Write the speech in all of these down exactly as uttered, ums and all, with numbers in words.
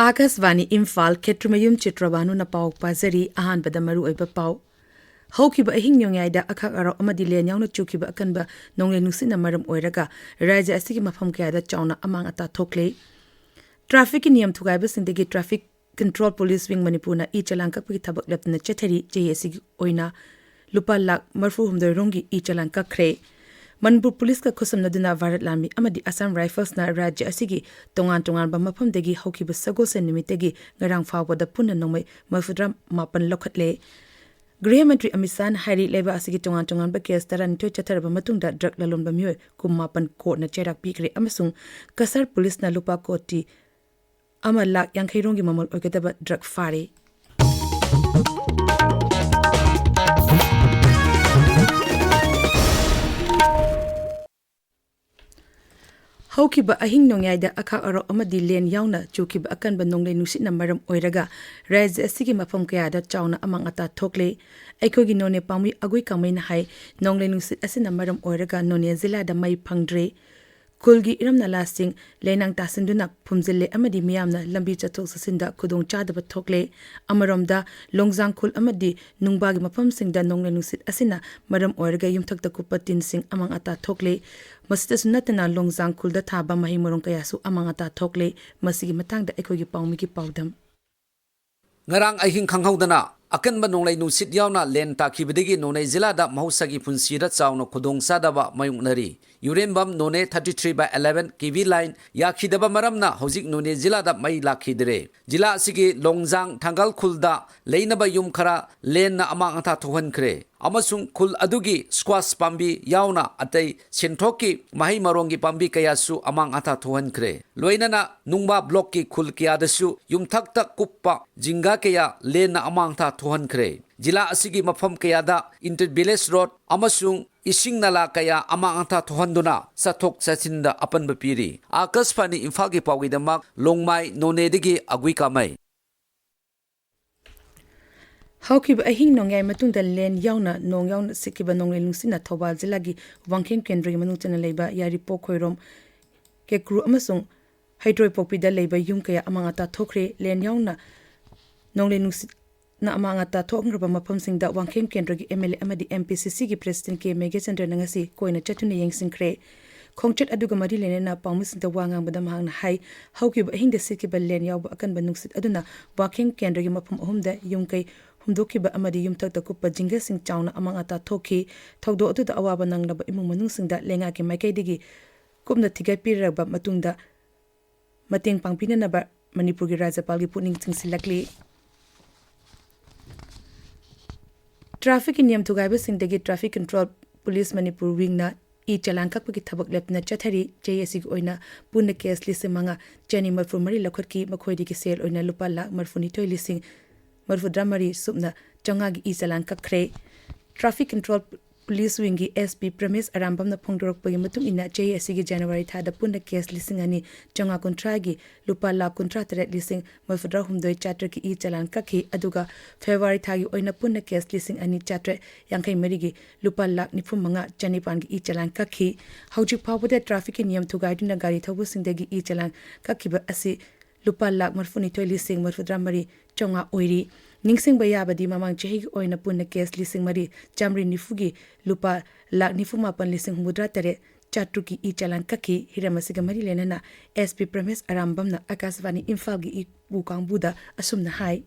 ꯑꯥꯀꯥꯁꯕꯥꯅꯤ ꯏꯝꯐꯥꯜ, ꯈꯦꯇ꯭ꯔꯤꯃꯌꯨꯝ ꯆꯤꯇ꯭ꯔꯕꯥꯅꯨꯅ ꯄꯥꯎ ꯄꯥꯖꯔꯤ꯫ ꯑꯍꯥꯟꯕꯗ ꯃꯔꯨꯑꯣꯏꯕ ꯄꯥꯎ꯫ ꯍꯧꯈꯤꯕ ꯑꯍꯤꯡ ꯅꯣꯡꯌꯥꯏꯗ ꯑꯈꯥꯛ ꯑꯔꯥꯎ ꯑꯃꯗꯤ ꯂꯦꯟ ꯌꯥꯎꯅ ꯆꯨꯈꯤꯕ ꯑꯀꯟꯕ ꯅꯣꯡꯂꯩ ꯅꯨꯡꯁꯤꯠꯅ ꯃꯔꯝ ꯑꯣꯏꯔꯒ ꯔꯥꯖ꯭ꯌ ꯑꯁꯤꯒꯤ ꯃꯐꯝ ꯀꯌꯥꯗ ꯆꯥꯎꯅ ꯑꯃꯥꯡ ꯑꯇꯥ ꯊꯣꯛꯂꯦ꯫ ꯇ꯭ꯔꯥꯐꯤꯛꯀꯤ ꯅꯤꯌꯝ ꯊꯨꯒꯥꯏꯕꯁꯤꯡꯗꯒꯤ ꯇ꯭ꯔꯥꯐꯤꯛ ꯀꯟꯇ꯭ꯔꯣꯜ ꯄꯨꯂꯤꯁ ꯋꯤꯡ ꯃꯅꯤꯄꯨꯔꯅ ꯏ ꯆꯂꯥꯟ ꯀꯛꯄꯒꯤ ꯊꯕꯛ ꯂꯦꯞꯇꯅ ꯆꯠꯊꯔꯤ꯫ ꯆꯍꯤ ꯑꯁꯤꯒꯤ ꯑꯣꯏꯅ ꯂꯨꯄꯥ ꯂꯥꯈ ꯃꯔꯤꯐꯨ ꯍꯨꯝꯗꯣꯏ ꯔꯣꯝꯒꯤ ꯏ ꯆꯂꯥꯟ ꯀꯛꯈ꯭ꯔꯦ꯫ ꯃꯅꯤꯄꯨꯔ ꯄꯨꯂꯤꯁꯀ ꯈꯨꯠꯁꯝꯅꯗꯨꯅ ꯚꯥꯔꯠ ꯂꯥꯟꯃꯤ ꯑꯃꯗꯤ ꯑꯁꯥꯝ ꯔꯥꯏꯐꯜꯁꯅ ꯔꯥꯖ꯭ꯌ ꯑꯁꯤꯒꯤ ꯇꯣꯉꯥꯟ ꯇꯣꯉꯥꯟꯕ ꯃꯐꯝꯗꯒꯤ ꯍꯧꯈꯤꯕ ꯁꯒꯣꯜꯁꯦꯟ ꯅꯨꯃꯤꯠꯇꯒꯤ ꯉꯔꯥꯡ ꯐꯥꯎꯕꯗ ꯄꯨꯟꯅ ꯅꯣꯡꯃꯩ ꯃꯔꯤꯐꯨꯇꯔꯥ ꯃꯥꯄꯟ ꯂꯧꯈꯠꯂꯦ꯫ ꯒ꯭ꯔꯤꯍ ꯃꯟꯇ꯭ꯔꯤ ꯑꯃꯤꯠ ꯁꯥꯍꯅ ꯍꯥꯏꯔꯤ, ꯂꯩꯕꯥꯛ ꯑꯁꯤꯒꯤ ꯇꯣꯉꯥꯟ ꯇꯣꯉꯥꯟꯕ ꯀꯦꯁ ꯇꯔꯥꯅꯤꯊꯣꯏ ꯆꯠꯊꯔꯕ ꯃꯇꯨꯡꯗ ꯗ꯭ꯔꯒ ꯂꯂꯣꯟꯕ ꯃꯤꯑꯣꯏ ꯀꯨꯟꯃꯥꯄꯟ ꯀꯣꯔꯠꯅ ꯆꯩꯔꯥꯛ ꯄꯤꯈ꯭ꯔꯦ ꯑꯃꯁꯨꯡ ꯀꯁꯥꯔ ꯄꯨꯂꯤꯁꯅ ꯂꯨꯄꯥ ꯀꯣꯇꯤ ꯑꯃ ꯂꯥꯈ ꯌꯥꯡꯈꯩ ꯔꯣꯝꯒꯤ ꯃꯃꯜ ꯑꯣꯏꯒꯗꯕ ꯗ꯭ꯔꯒ ꯐꯥꯔꯦ꯫ ꯍꯧꯈꯤꯕ ꯑꯍꯤꯡ ꯅꯣꯡꯌꯥꯏꯗ ꯑꯈꯥꯛ ꯑꯔꯥꯎ ꯑꯃꯗꯤ ꯂꯦꯟ ꯌꯥꯎꯅ ꯆꯨꯈꯤꯕ ꯑꯀꯟꯕ ꯅꯣꯡꯂꯩ ꯅꯨꯡꯁꯤꯠꯅ ꯃꯔꯝ ꯑꯣꯏꯔꯒ ꯔꯥꯖ꯭ꯌ ꯑꯁꯤꯒꯤ ꯃꯐꯝ ꯀꯌꯥꯗ ꯆꯥꯎꯅ ꯑꯃꯥꯡ ꯑꯇꯥ ꯊꯣꯛꯂꯦ꯫ ꯑꯩꯈꯣꯏꯒꯤ ꯅꯣꯅꯦ ꯄꯥꯎꯃꯤ ꯑꯒꯨꯏ ꯀꯥꯃꯩꯅ ꯍꯥꯏ, ꯅꯣꯡꯂꯩ ꯅꯨꯡꯁꯤꯠ ꯑꯁꯤꯅ ꯃꯔꯝ ꯑꯣꯏꯔꯒ ꯅꯣꯅꯦ ꯖꯤꯂꯥꯗ ꯃꯩ ꯐꯪꯗ꯭ꯔꯦ꯫ ꯈꯨꯜꯒꯤ ꯏꯔꯝ ꯅꯂꯥꯁꯤꯡ ꯂꯩꯅꯥꯡ ꯇꯥꯁꯤꯟꯗꯨꯅ ꯐꯨꯝꯖꯤꯜꯂꯦ ꯑꯃꯗꯤ ꯃꯤꯌꯥꯝꯅ ꯂꯝꯕꯤ ꯆꯠꯊꯣꯛ ꯆꯠꯁꯤꯟꯗ ꯈꯨꯗꯣꯡꯆꯥꯗꯕ ꯊꯣꯛꯂꯦ꯫ ꯑꯃꯔꯣꯝꯗ, ꯂꯣꯡꯖꯥꯡ ꯈꯨꯜ ꯑꯃꯗꯤ ꯅꯨꯡꯕꯥꯒꯤ ꯃꯐꯝꯁꯤꯡꯗ ꯅꯣꯡꯂꯩ ꯅꯨꯡꯁꯤꯠ ꯑꯁꯤꯅ ꯃꯔꯝ ꯑꯣꯏꯔꯒ ꯌꯨꯝꯊꯛꯇ ꯀꯨꯞꯄ ꯇꯤꯟꯁꯤꯡ ꯑꯃꯥꯡ ꯑꯇꯥ ꯊꯣꯛꯂꯦ꯫ ꯃꯁꯤꯗꯁꯨ ꯅꯠꯇꯅ, ꯂꯣꯡꯖꯥꯡ ꯈꯨꯜꯗ ꯊꯥꯕ ꯃꯍꯩ ꯃꯔꯣꯡ ꯀꯌꯥꯁꯨ ꯑꯃꯥꯡ ꯑꯇꯥ ꯊꯣꯛꯂꯦ꯫ ꯃꯁꯤꯒꯤ ꯃꯇꯥꯡꯗ ꯑꯩꯈꯣꯏꯒꯤ ꯄꯥꯎꯃꯤꯒꯤ ꯄꯥꯎꯗꯝ꯫ ꯉꯔꯥꯡ ꯑꯍꯤꯡ ꯈꯪꯍꯧꯗꯅ ꯑꯀꯟꯕ ꯅꯣꯡꯂꯩ ꯅꯨꯡꯁꯤꯠ ꯌꯥꯎꯅ ꯂꯦꯟ ꯇꯥꯈꯤꯕꯗꯒꯤ ꯅꯣꯅꯦ ꯖꯤꯂꯥꯗ ꯃꯍꯧꯁꯥꯒꯤ ꯄꯨꯟꯁꯤꯗ ꯆꯥꯎꯅ ꯈꯨꯗꯣꯡꯆꯥꯗꯕ ꯃꯥꯌꯣꯛꯅꯔꯤ꯫ ꯌꯨꯔꯦꯝꯕꯝ ꯅꯣꯅꯦ thirty three by eleven K V line ꯌꯥꯈꯤꯗꯕ ꯃꯔꯝꯅ ꯍꯧꯖꯤꯛ ꯅꯣꯅꯦ ꯖꯤꯂꯥꯗ ꯃꯩ ꯂꯥꯛꯈꯤꯗ꯭ꯔꯦ꯫ ꯖꯤꯂꯥ ꯑꯁꯤꯒꯤ ꯂꯣꯡꯖꯥꯡ ꯊꯥꯡꯒꯜ ꯈꯨꯜꯗ ꯂꯩꯅꯕ ꯌꯨꯝ ꯈꯔ ꯂꯦꯟꯅ ꯑꯃꯥꯡ ꯑꯇꯥ ꯊꯣꯛꯍꯟꯈ꯭ꯔꯦ꯫ ꯑꯃꯁꯨꯡ ꯈꯨꯜ ꯑꯗꯨꯒꯤ ꯁ꯭ꯀ꯭ꯋꯥꯁ ꯄꯥꯝꯕꯤ ꯌꯥꯎꯅ ꯑꯇꯩ ꯁꯦꯟꯊꯣꯛꯀꯤ ꯃꯍꯩ ꯃꯔꯣꯡꯒꯤ ꯄꯥꯝꯕꯤ ꯀꯌꯥꯁꯨ ꯑꯃꯥꯡ ꯑꯇꯥ ꯊꯣꯛꯍꯟꯈ꯭ꯔꯦ꯫ ꯂꯣꯏꯅꯅ ꯅꯨꯡꯕꯥ ꯕ꯭ꯂꯣꯛꯀꯤ ꯈꯨꯜ ꯀꯌꯥꯗꯁꯨ ꯌꯨꯝꯊꯛꯇ ꯀꯨꯞꯄ ꯖꯤꯡꯒꯥ ꯀꯌꯥ ꯂꯦꯟꯅ ꯑꯃꯥꯡ ꯑꯇꯥ ꯊꯣꯛꯍꯟꯈ꯭ꯔꯦ꯫ ꯖꯤꯂꯥ ꯑꯁꯤꯒꯤ ꯃꯐꯝ ꯀꯌꯥꯗ ꯏꯟꯇꯔ ꯚꯤꯂꯦꯖ ꯔꯣꯗ ꯑꯃꯁꯨꯡ ꯏꯁꯤꯡ ꯅꯂꯥ ꯀꯌꯥ ꯑꯃꯥꯡ ꯑꯇꯥ ꯊꯣꯛꯍꯟꯗꯨꯅ ꯆꯠꯊꯣꯛ ꯆꯠꯁꯤꯟꯗ ꯑꯄꯟꯕ ꯄꯤꯔꯤ꯫ ꯑꯥꯀꯥꯁꯕꯥꯅꯤ ꯏꯝꯐꯥꯜꯒꯤ ꯄꯥꯎꯒꯤꯗꯃꯛ ꯂꯣꯡꯃꯥꯏ ꯅꯣꯅꯦꯗꯒꯤ ꯑꯒꯨꯏ ꯀꯥꯃꯩ꯫ ꯍꯧꯈꯤꯕ ꯑꯍꯤꯡ ꯅꯣꯡꯌꯥꯏ ꯃꯇꯨꯡꯗ ꯂꯦꯟ ꯌꯥꯎꯅ ꯅꯣꯡ ꯌꯥꯎꯅ ꯁꯤꯠꯈꯤꯕ ꯅꯣꯡꯂꯩ ꯅꯨꯡꯁꯤꯠꯅ ꯊꯧꯕꯥꯜ ꯖꯤꯂꯥꯒꯤ ꯋꯥꯡꯈꯦꯝ ꯀꯦꯟꯗ꯭ꯔꯒꯤ ꯃꯅꯨꯡ ꯆꯟꯅ ꯂꯩꯕ ꯌꯥꯏꯔꯤꯄꯣꯛ ꯈꯣꯏꯔꯣꯝ, ꯀꯦꯀ꯭ꯔꯨ ꯑꯃꯁꯨꯡ ꯍꯩꯇ꯭ꯔꯣꯏꯄꯣꯛꯄꯤꯗ ꯂꯩꯕ ꯌꯨꯝ ꯀꯌꯥ ꯑꯃꯥꯡ ꯑꯇꯥ ꯊꯣꯛꯈ꯭ꯔꯦ꯫ ꯂꯦꯟ ꯌꯥꯎꯅ ꯅꯣꯡꯂꯩ ꯅꯨꯡꯁꯤꯠꯅ ꯑꯃꯥꯡ ꯑꯇꯥ ꯊꯣꯛꯈ꯭ꯔꯕ ꯃꯐꯝꯁꯤꯡꯗ ꯋꯥꯡꯈꯦꯝ ꯀꯦꯟꯗ꯭ꯔꯒꯤ ꯑꯦꯝ ꯑꯦꯜ ꯑꯦ ꯑꯃꯗꯤ ꯑꯦꯝ ꯄꯤ ꯁꯤ ꯁꯤꯒꯤ ꯄ꯭ꯔꯦꯁꯤꯗꯦꯟ ꯀꯦ ꯃꯦꯘꯆꯟꯗ꯭ꯔꯅ ꯉꯁꯤ ꯀꯣꯏꯅ ꯆꯠꯇꯨꯅ ꯌꯦꯡꯁꯤꯟꯈ꯭ꯔꯦ꯫ ꯈꯣꯡꯆꯠ ꯑꯗꯨꯒ ꯃꯔꯤ ꯂꯩꯅꯅ ꯄꯥꯎꯃꯤꯁꯤꯡꯗ ꯋꯥ ꯉꯥꯡꯕꯗ ꯃꯍꯥꯛꯅ ꯍꯥꯏ, ꯍꯧꯈꯤꯕ ꯑꯍꯤꯡꯗ ꯁꯤꯠꯈꯤꯕ ꯂꯦꯟ ꯌꯥꯎꯕ ꯑꯀꯟꯕ ꯅꯨꯡꯁꯤꯠ ꯑꯗꯨꯅ ꯋꯥꯡꯈꯦꯝ ꯀꯦꯟꯗ꯭ꯔꯒꯤ ꯃꯐꯝ ꯑꯍꯨꯝꯗ ꯌꯨꯝ ꯀꯩ ꯍꯨꯝꯗꯣꯛꯈꯤꯕ ꯑꯃꯗꯤ ꯌꯨꯝꯊꯛꯇ ꯀꯨꯞꯄ ꯖꯤꯡꯒꯁꯤꯡ ꯆꯥꯎꯅ ꯑꯃꯥꯡ ꯑꯇꯥ ꯊꯣꯛꯈꯤ꯫ ꯊꯧꯗꯣꯛ ꯑꯗꯨꯗ ꯑꯋꯥꯕ ꯅꯪꯂꯕ ꯏꯃꯨꯡ ꯃꯅꯨꯡꯁꯤꯡꯗ ꯂꯩꯉꯥꯛꯀꯤ ꯃꯥꯏꯀꯩꯗꯒꯤ ꯀꯨꯞꯅ ꯊꯤꯒꯠꯄꯤꯔꯕ ꯃꯇꯨꯡꯗ ꯃꯇꯦꯡ ꯄꯥꯡꯕꯤꯅꯅꯕ ꯃꯅꯤꯄꯨꯔꯒꯤ ꯔꯥꯖ꯭ꯌꯄꯥꯜꯒꯤ ꯄꯨꯛꯅꯤꯡ ꯆꯤꯡꯁꯤꯜꯂꯛꯂꯤ꯫ ꯇ꯭ꯔꯥꯐꯤꯛꯀꯤ ꯅꯤꯌꯝ ꯊꯨꯒꯥꯏꯕꯁꯤꯡꯗꯒꯤ traffic control police Manipur ꯋꯤꯡꯅ E ꯆꯂꯥꯟ ꯀꯛꯄꯒꯤ ꯊꯕꯛ ꯂꯦꯞꯇꯅ ꯆꯠꯊꯔꯤ꯫ ꯖꯦ ꯑꯦ ꯁꯤꯒꯤ ꯑꯣꯏꯅ ꯄꯨꯟꯅ ꯀꯦꯁ ꯂꯤꯁꯤꯡ ꯃꯉꯥ ꯆꯅꯤ ꯃꯔꯤꯐꯨ ꯃꯔꯤ ꯂꯧꯈꯠꯈꯤ꯫ ꯃꯈꯣꯏꯗꯒꯤ ꯁꯦꯜ ꯑꯣꯏꯅ ꯂꯨꯄꯥ ꯂꯥꯈ ꯃꯔꯤꯐꯨꯅꯤꯊꯣꯏ ꯂꯤꯁꯤꯡ ꯃꯔꯤꯐꯨꯇꯔꯥ ꯃꯔꯤ ꯁꯨꯞꯅ ꯆꯥꯝꯃꯉꯥꯒꯤ ꯏ ꯆꯂꯥꯟ ꯀꯛꯈ꯭ꯔꯦ꯫ ꯇ꯭ꯔꯥꯐꯤꯛ ꯀꯟꯇ꯭ꯔꯣꯜ ꯄꯨꯂꯤꯁ ꯋꯤꯡꯒꯤ ꯑꯦꯁ ꯄꯤ ꯄ꯭ꯔꯃꯦꯁ ꯑꯔꯥꯝꯕꯝꯅ ꯐꯣꯡꯗꯣꯔꯛꯄꯒꯤ ꯃꯇꯨꯡ ꯏꯟꯅ, ꯖꯦ ꯑꯦ ꯁꯤꯒꯤ ꯖꯅꯋꯥꯔꯤ ꯊꯥꯗ ꯄꯨꯟꯅ ꯀꯦꯁ ꯂꯤꯁꯤꯡ ꯑꯅꯤ ꯆꯥꯝꯃꯉꯥ ꯀꯨꯟꯊ꯭ꯔꯥꯒꯤ ꯂꯨꯄꯥ ꯂꯥꯈ ꯀꯨꯟꯊ꯭ꯔꯥ ꯇꯔꯦꯠ ꯂꯤꯁꯤꯡ ꯃꯔꯤꯐꯨꯇꯔꯥ ꯍꯨꯝꯗꯣꯏ ꯆꯥꯇ꯭ꯔꯦꯠꯀꯤ ꯏ ꯆꯂꯥꯟ ꯀꯛꯈꯤ꯫ ꯑꯗꯨꯒ ꯐꯦꯕ꯭ꯔꯨꯋꯥꯔꯤ ꯊꯥꯒꯤ ꯑꯣꯏꯅ ꯄꯨꯟꯅ ꯀꯦꯁ ꯂꯤꯁꯤꯡ ꯑꯅꯤ ꯆꯥꯇ꯭ꯔꯦꯠ ꯌꯥꯡꯈꯩ ꯃꯔꯤꯒꯤ ꯂꯨꯄꯥ ꯂꯥꯈ ꯅꯤꯐꯨ ꯃꯉꯥ ꯆꯅꯤꯄꯥꯟꯒꯤ ꯏ ꯆꯂꯥꯟ ꯀꯛꯈꯤ꯫ ꯍꯧꯖꯤꯛ ꯐꯥꯎꯕꯗ ꯇ꯭ꯔꯥꯐꯤꯛꯀꯤ ꯅꯤꯌꯝ ꯊꯨꯒꯥꯏꯗꯨꯅ ꯒꯥꯔꯤ ꯊꯧꯕꯁꯤꯡꯗꯒꯤ ꯏ ꯆꯂꯥꯟ ꯀꯛꯈꯤꯕ ꯑꯁꯤ ꯂꯨꯄꯥ ꯂꯥꯈ ꯃꯔꯤꯐꯨꯅꯤꯊꯣꯏ ꯂꯤꯁꯤꯡ ꯃꯔꯤꯐꯨꯇꯔꯥ ꯃꯔꯤ ꯆꯥꯝꯃꯉꯥ ꯑꯣꯏꯔꯤ꯫ ꯅꯤꯡꯁꯤꯡꯕ ꯌꯥꯕꯗꯤ, ꯃꯃꯥꯡ ꯆꯍꯤꯒꯤ ꯑꯣꯏꯅ ꯄꯨꯟꯅ ꯀꯦꯁ ꯂꯤꯁꯤꯡ ꯃꯔꯤ ꯆꯥꯝꯃꯔꯤ ꯅꯤꯐꯨꯒꯤ ꯂꯨꯄꯥ ꯂꯥꯈ ꯅꯤꯐꯨ ꯃꯥꯄꯟ ꯂꯤꯁꯤꯡ ꯍꯨꯝꯐꯨꯇꯔꯥ ꯇꯔꯦꯠ ꯆꯥꯇ꯭ꯔꯨꯛꯀꯤ ꯏ ꯆꯂꯥꯟ ꯀꯛꯈꯤ꯫ ꯍꯤꯔꯝ ꯑꯁꯤꯒ ꯃꯔꯤ ꯂꯩꯅꯅ ꯑꯦꯁ ꯄꯤ ꯄ꯭ꯔꯃꯦꯁ ꯑꯔꯥꯝꯕꯝꯅ ꯑꯀꯥꯁꯕꯥꯅꯤ ꯏꯝꯐꯥꯜꯒꯤ ꯏꯄꯨ ꯀꯥꯡꯕꯨꯗ ꯑꯁꯨꯝꯅ ꯍꯥꯏ꯫